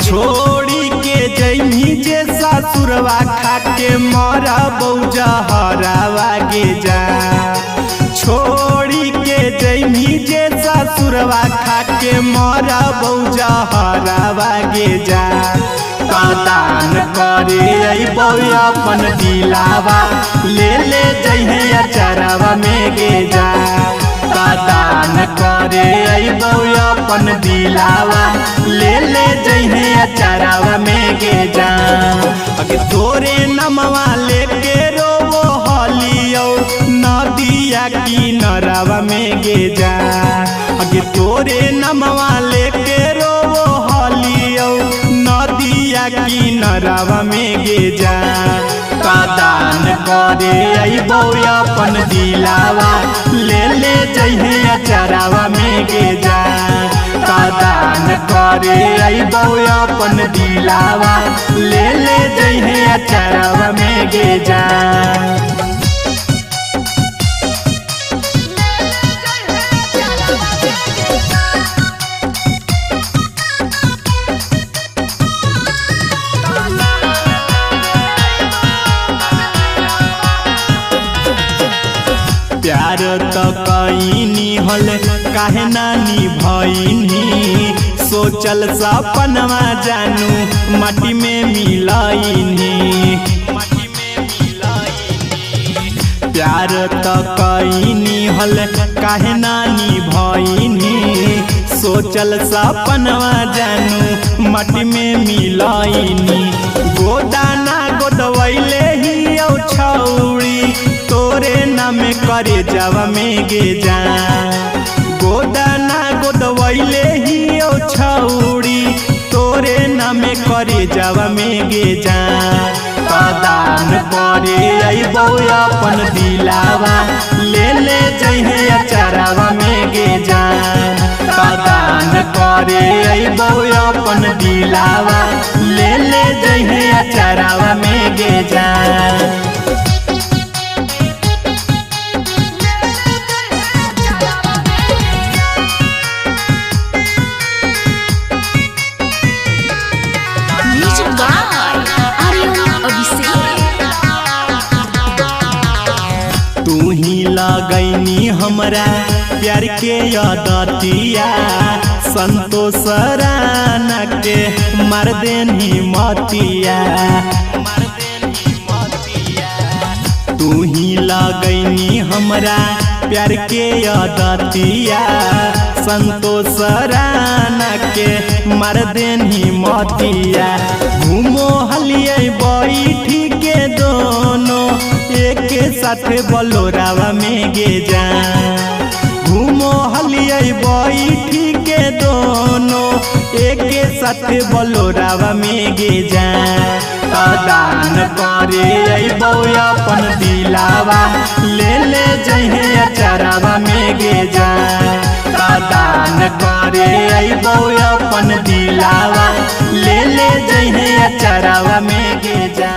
छोड़ी के जैमी जे ससुरवा खाके मरा बौजहरावा गे जा। छोड़ी के जैमी जे ससुरवा खाके मरा बौजहरावा गे जा। दान करे अइबौ अपन दिलावा ले ले जइहे अचरवा में गे जा। दान करे अइबौ अपन दिलावा ले ले जइहे अचरवा में गे जा। अगे तोरे नमवा लेके रोवो हलियौ नदिया किनरवा में गे जा। अगे तोरे नमवा लेके रोवो हलियौ नदिया किनरवा में गे जा। दान करे अइबौ अपन दिलावा ले ले जइहे अचरवा में गे जा। दान करे अइबौ अपन दिलावा ले ले जइहे अचरवा में गे जा। प्यार त कईनी हल काहे नानी भईनी, सोचल सपनवा जानू माटी में मिलईनी। प्यार त कईनी हल काहे नानी भईनी, सोचल सपनवा जानू माटी में मिलईनी। गोदाना गोदवैले ही औ छौड़ी तोरे नाम करे जावा में गे जा। गोदाना गोदवैले ही औ छौड़ी तोरे नाम करे जावा में गे जा। दान करे अइबौ अपन दिलावा ले ले जइहे अचरवा में गे जा। दान करे अइबौ अपन दिलावा ले ले जइहे अचरवा में गे जा। Music by Aryan Abhishek. तू ही लगैनी हमरा प्यार के आदतिया, संतोष राना के मार देनी मतिया। तू ही लगैनी हमरा प्यार के आदतिया, संतोष राना के मार देनी मतिया। घूमो हलियै बैठी के दोनों एक साथ बलोरावा में गे जा। घूमो हलियै बैठी के दोनों एक साथ बलोरावा में गे जा। दान करे अइबौ अपन दिलावा ले ले जइहे अचरवा में गे जा। दान करे अइबौ अपन दिलावा ले ले जइहे अचरवा में गे जा।